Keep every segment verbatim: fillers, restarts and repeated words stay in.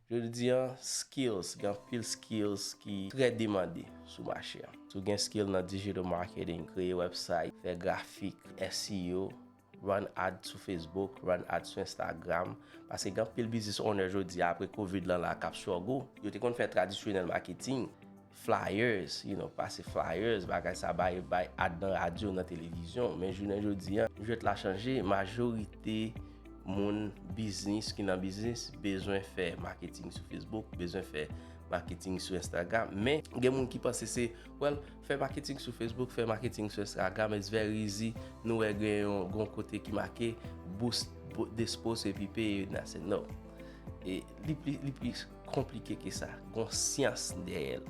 Jodi an, skills, gen anpil skills ki trè demande sou mache a. Si w gen skill nan digital marketing, kreye website, fè grafik, S E O, run ad sou Facebook, run ad sou Instagram. Paske gen anpil business owner jodi a, apre covid lan la k ap struggle. Yo te konn fè traditional marketing, flyers, you know, pase flyers, bagay sa, bay, bay ad nan radyo, nan televizyon. Men jounen jodi an, jwèt la chanje, majorite moun biznis ki nan biznis bezwen fè marketing sou Facebook, bezwen fè marketing sou Instagram. Men gen moun ki panse se, well, fè marketing sou Facebook, fè marketing sou Instagram, it's very easy. Nou wè gen yon, yon kote ki make boost, bo- this post epi peye, that's it. No. E li pli, li pli konplike ke sa. Gon syans dèyè l.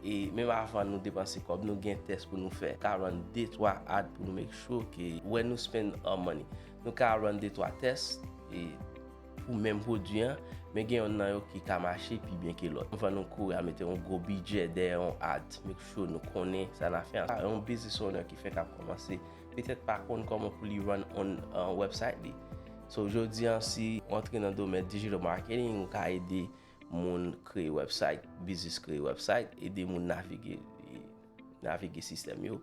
E menm avan nou depanse kòb, nou gen tès pou nou fè. Ka run de twa ad pou nou make sure ke when nou spend our money, nou ka run de twa tès e pou menm pwodui an, men gen yonn nan yo ki ka mache pi byen ke lòt. Anvan nou kouri al mete yon gwo bidjè dèyè yon ad, make sure nou konnen sa n ap fè an. Yon business owner ki fèk ap kòmanse, petèt pa konn kòman pou li run on uh, website li. So jodi an, si w antre nan domèn digital marketing, ou ka ede moun kreye website, biznis kreye website, ede moun navige, navige sistèm yo.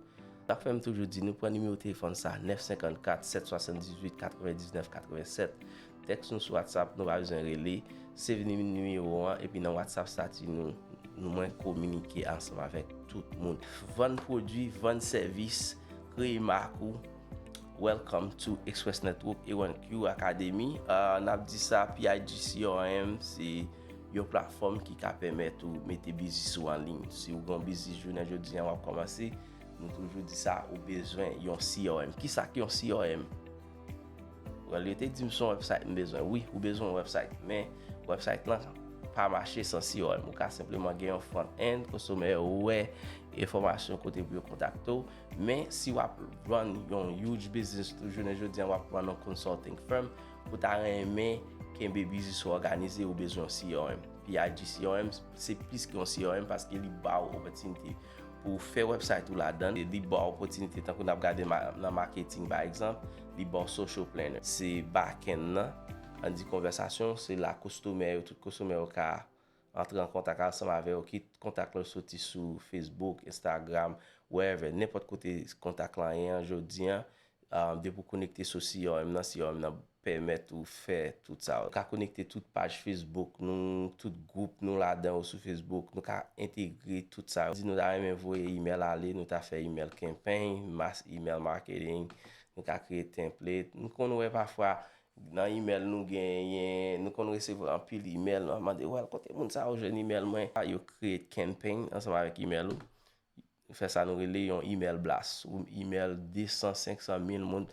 Sa k fè m toujou di nou pran nimewo telefòn sa, nèf senkannkat, sèt swasanndizuit, katrevendiznèf, katrevennsèt. Tèks nou sou WhatsApp, nou pa bezwen rele. Save nimewo an, epi nan WhatsApp statut nou, nou mwen kominike ansanm avèk tout moun. Vann pwodui, vann sèvis, kreye mak ou. Welcome to Express Network A one Q Academy. Uh, n ap di sa, P I G C R M se yon platfòm ki ka pèmèt ou mete biznis ou an liy. Si w gen yon biznis jounen jodi an w ap kòmanse, nou toujou di sa, ou bezwen yon C R M. Kisa k yon C R M? Well, yo te di m se yon website m bezwen. Wi, ou bezwen yon website, men website lan pa mache san C R M. Ou ka senpleman gen yon front end, konsomè yo wè enfòmasyon kote pou yo kontakte w. Men si w ap run yon huge business tou jounen jodi an, w ap run yon consulting firm, ou ta renmen kenbe biznis ou òganize, ou bezwen yon C R M. P I G C R M se plis ke yon C R M paske li ba w opòtinite pou w fè website ou ladan, li ba w opòtinite tankou n ap gade ma- nan marketing pa egzanp, li ba w social planner. Se back end nan, an di konvèsasyon, se la konsomè yo, tout konsomè yo ka antre an kontak ansanm avè w, kit kontak lan soti sou Facebook, Instagram, wherever, nenpòt kote kontak lan ye an, jodi an, um, depi w konekte sou C R M nan, C R M nan pèmèt ou fè tout sa. Ou ka konekte tout paj Facebook nou, tout gwoup nou ladan yo sou Facebook, nou ka entegre tout sa. Si nou ta renmen voye email ale, nou ta fè email campaign, mass email marketing, nou ka kreye template. Nou konn wè pafwa nan email nou genyen, nou konn resevwa anpil email, nou ap mande, well, kote moun sa yo jwenn email mwen? Yo create campaign ansanm avèk email ou. Fè sa nou rele yon email blast. Ou email de san, senk san, mil moun,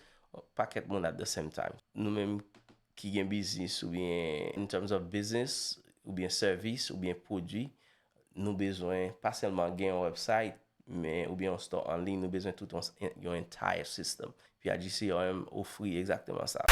pakèt moun at the same time. Nou menm ki gen biznis oubyen in terms of business, oubyen sèvis, oubyen pwodui, nou bezwen pa sèlman gen yon website, men oubyen yon store an liy, nou bezwen tout yon, yon entire system. P I G C R M ofri egzakteman sa.